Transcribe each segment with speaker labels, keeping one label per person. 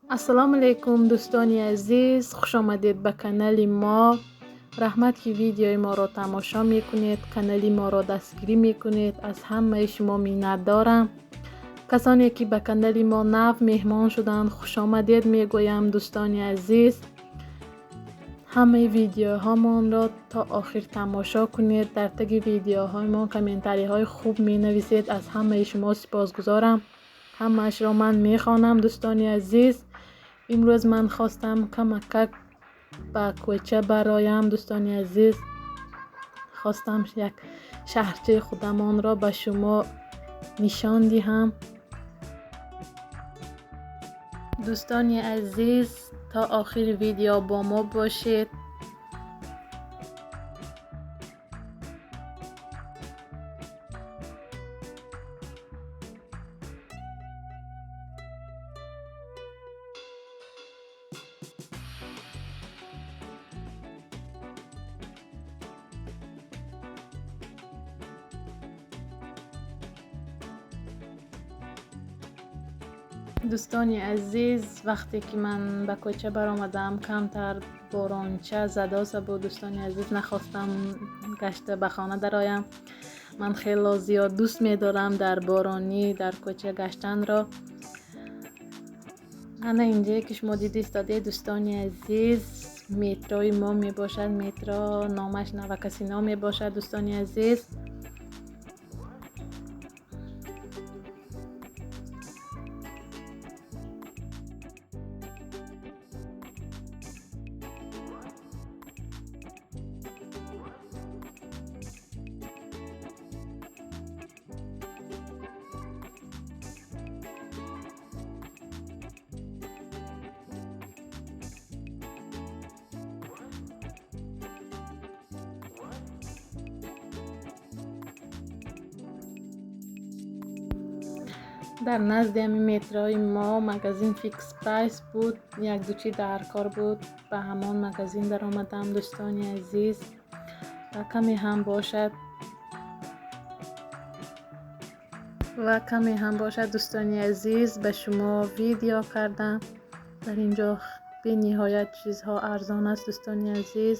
Speaker 1: Ассалому алайкум, дӯстони азиз, хуш омадед ба канали мо. Раҳмат, ки видеои моро тамошо мекунед, канали моро дастгирӣ мекунед. Аз ҳамаи шумо миннатдорам. Касоне ки ба канали мо нав меҳмон шуданд, хуш омадед мегӯям, дӯстони азиз. Ҳамаи видеоҳомонро то охир тамошо кунед. Дар таги видеоҳоямон комментариҳои хуб менависед. Аз ҳамаи шумо сипосгузорам. Ҳамаашро ман мехонам, дӯстони азиз. Имрӯз ман хостам камакак ба кӯча бароям, дӯстони азиз. Хостам як шаҳрчаи худамонро ба шумо нишон диҳам. Дӯстони азиз, то охири видео бо мо бошед. Дӯстони азиз, вақте ки ман ба кӯча баромадам, камтар боронча задоса буд. Дӯстони азиз, нахостам гашта ба хона дароям. Ман хело зиёд дӯст медорам дар боронӣ дар кӯча гаштанро. Ана инҷое ки шумо дида истодед, дӯстони азиз, метрои мо мебошад. Метро номаш Новокасино мебошад, дӯстони азиз. Дар назди ҳамин метрои мо магазин Fix Price буд. Як ду чи дар кор буд, ба ҳамон магазин даромадам, дӯстони азиз. Ва каме ҳам бошад, ва каме ҳам бошад, дӯстони азиз, ба шумо видео кардам. Дар ин ҷо бениҳоят чизҳо арзон аст, дӯстони азиз.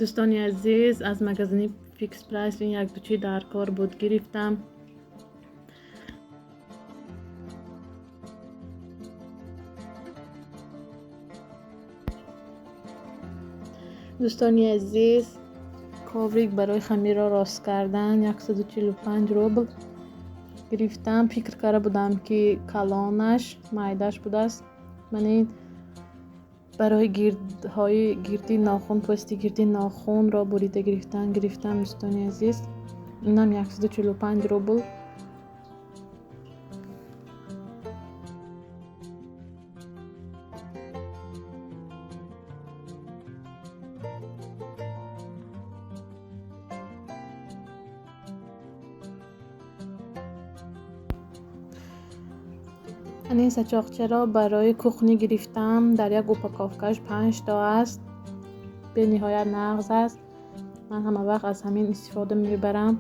Speaker 1: Дӯстони азиз, аз магазини Fix Price ин як ду чи дар кор буд, гирифтам. Дӯстони азиз, коврик барои хамирро рост кардан 145 рубл гирифтам. Фикр карда будам, ки калонаш майдаш будааст. Ман ин барои гирдҳои гирди нохун, пӯсти гирди нохунро бурида гирифтан гирифтам, дӯстони азиз. Инам 145 рубл. Ин сачоқчаро барои кухня гирифтам. Дар як упаковкаш панҷто аст. Бениҳоят нағз аст. Ман ҳама вақт аз ҳамин истифода мебарам.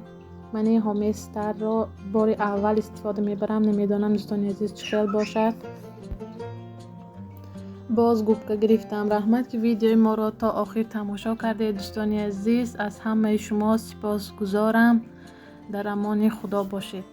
Speaker 1: Ман ин Хоместарро бори аввал истифода мебарам. Намедонам, дӯстони азиз, чӣ хел бошад. Боз губка гирифтам. Раҳмат, ки видеои моро то охир тамошо кардед, дӯстони азиз. Аз ҳамаи шумо сипосгузорам. Дар амони Худо бошед.